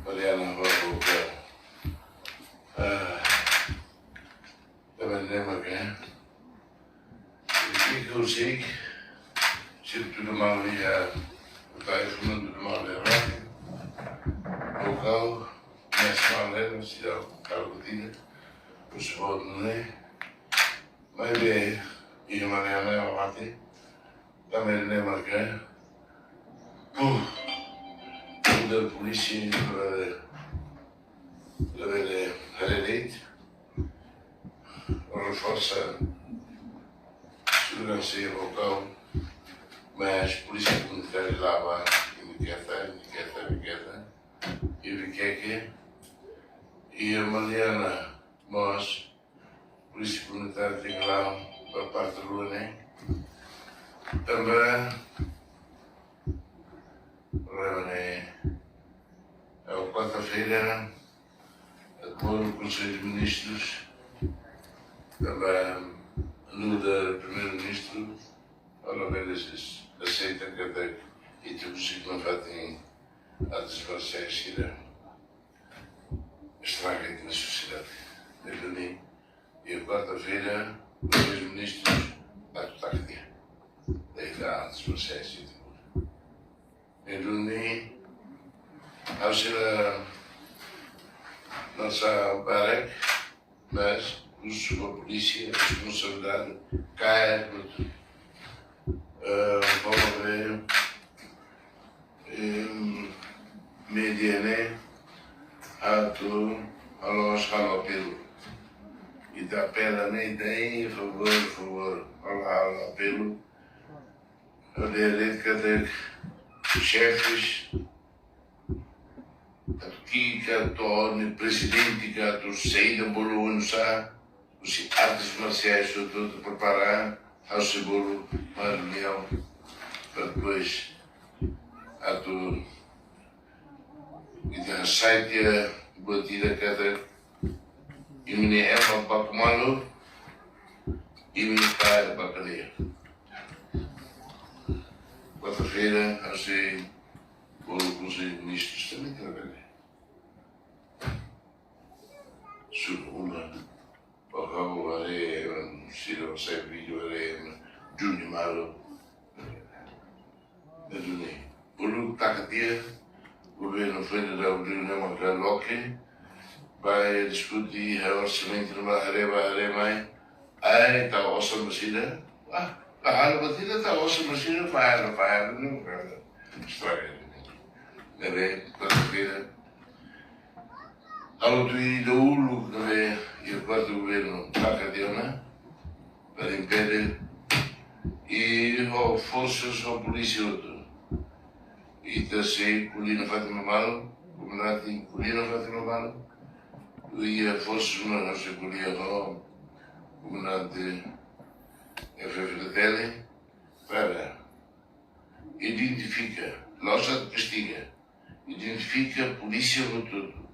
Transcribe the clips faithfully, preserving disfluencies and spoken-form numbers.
Mariana Barroca. Ah, também nem alguém. Fica o Chico, se tudo mal ia, o pai fumando tudo mal ia rápido. O cão, mas mal era, se dá o carro de tira, o suor não é. Mas bem, e Mariana é uma mate, também nem alguém. Pum, tudo a polícia, para labele haree de'it, reforsa seguransa iha lokál, mas polísia komunitária la'o ba, i inkieta, inkieta, inkieta, i Viqueque, i Mariana mós, polísia komunitária tenke la'o ba parte rua ne'e. Tanba problema ne'e, eh, kuarta-feira, eh, bolu Konsellu de Ministrus, tanba nu'udar Primeiru-Ministru, ela merece aseita katak ita husik nafatin artes marsiais sira estraga iha sosiedade. Ne'e duni, iha kuarta-feira, Primeiru-Ministru atu taka tiha. Daí tá artes marsiais sira. Ne'e duni, ha'u sei la, la sa barek, mas husu ba polísia, responsabilidade, kaer, eh, vamos ver, em, média, né? Atu halo, halo apelu. Ita apela, né? Ita, eh, favór, favór, halo, halo apelu. Ita dehan katak xefes, atu ki'ik ka to'o nia prezidente ka atu saida bolu oinsá, husi artes marsiais hotu-hotu prepara, ha'u sei bolu ba reuniaun, para depois atu ita hasai tiha buat ida katak imi-nia ema baku malu, imi-nia pai baku kadeia. Kuarta-feira, ha'u sei bolu Konsellu de Ministrus também, tá bem? Suru uma, para o haree, sira sai vídeo, haree, duni malu. Ne'e duni. Uluk taka tiha, governu federál duni ne'e maka loke, ba diskute orsamentu, ba haree, ba haree mai. Ai, tau osan ba sira. Ah, la halo ba sira, tau osan ba sira, fa'an, fa'an, ne'e maka estraga. Ne'ebé, kuarta-feira, halo tuir ida uluk ne'ebé iha kuartu governu taka tiha ona, para impede, i ho forsas, ho polísia hotu. Ita sei ko'alia nafatin ba malu, komandante ko'alia nafatin ba malu, i iha forsas mós sei ko'alia ho komandante F-FDTL, para identifika, la'ós atu kastiga, identifika polísia hotu-hotu,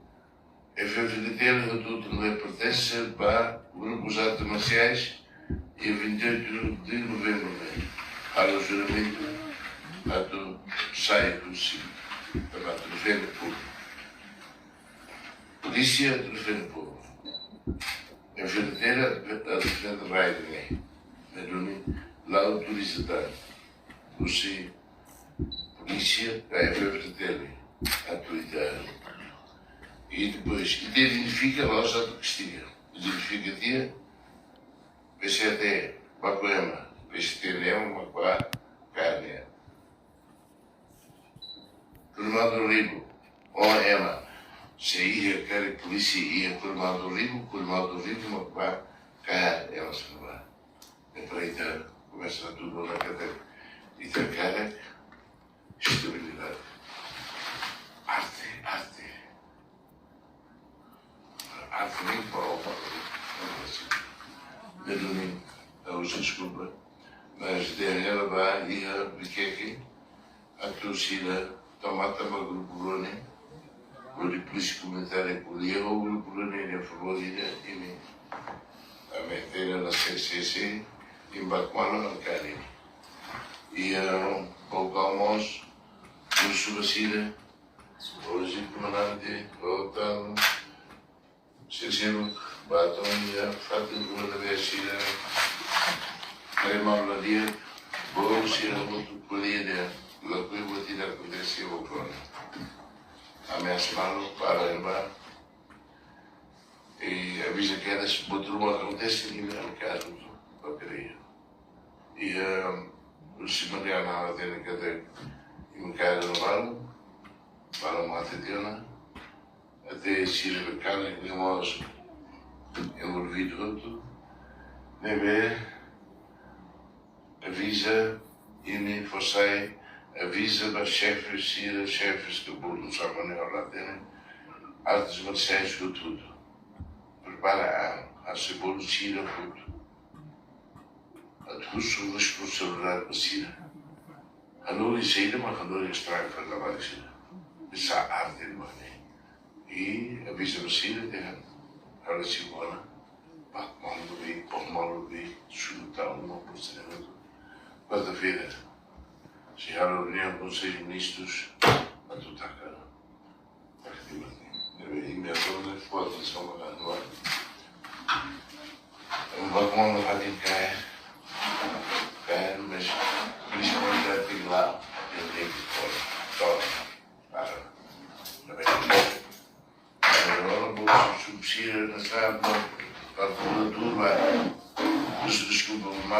F-FDTL hotu-hotu ne'ebé pertense ba grupus artes marsiais, iha vinte e oito de novembro ne'e, halo juramentu atu sai husi, tanba atu defende povu. Polísia atu defende povu. F-FDTL atu defende rai ne'e. Ne'e duni, la autoriza tan husi polísia ka F-FDTL atu ita. I depois, ita identifika, la'ós atu kastiga. Identifika tiha, PCT baku ema, PCT ne'e ema baku kaer nia. Kornel Dorigo, ó ema, se iha karik polísia iha Kornel Dorigo, Kornel Dorigo mak ba kaer ema sira ba. Ne'e para ita komesa atu dona katak ita karik estabilidade. Arte, arte. Arte ne'e para o, para o. Ne'e duni, Deskulpa, mas dehan hela ba iha Vikeke, atu sira tau matan ba grupu rua ne'e, hodi polísia komunitária ko'alia ho grupu rua ne'e, nia favór ida, imi, ami hatene la sesese, imi bá ku malu, ami kaer imi. Iha Baucau mós, kursu ba sira, hoje komandante, voltando, sira seluk, bá to'o iha fatin rua ne'ebé sira haree malu la di'ak, bolu sira hotu ko'alia dehan, lakohi buat ida akontese iha Baucau ne'e. Ami ameasa malu, para ema. I aviza kedas buat ruma akontese, imi ami kaer hotu ba preia. I, eh, husi Mariana hatene katak imi kaer ona balu, balu mate tiha ona, até sira be kanek nia mós envolvidu hotu, ne'ebé aviza, imi fó sai, aviza ba xefe sira, xefes ke bolu sama ne'e ha'u la hatene, artes marsiais hotu-hotu. Prepara an, ha'u sei bolu sira hotu. Atu husu responsabilidade ba sira. Hanorin saida mak hanorin estraga fali labarik sira. Bisa arte mak ne'e. I aviza ba sira dehan, halo si bona, bá ku malu be, bá ku malu be, sulu tau uma, por ser. Kuarta-feira, sei halo reuniaun Konsellu Ministrus, atu taka. Ne'ebé imi agora fó atensaun ba anu. Ema bá ku malu, fatin kaer, kaer, mas polísia komunitária tenke la'o, tenke fora, fora, para. Ne'ebé, agora, bolu subsídiu na sabe, para tudo, tudo vai. Husu deskulpa,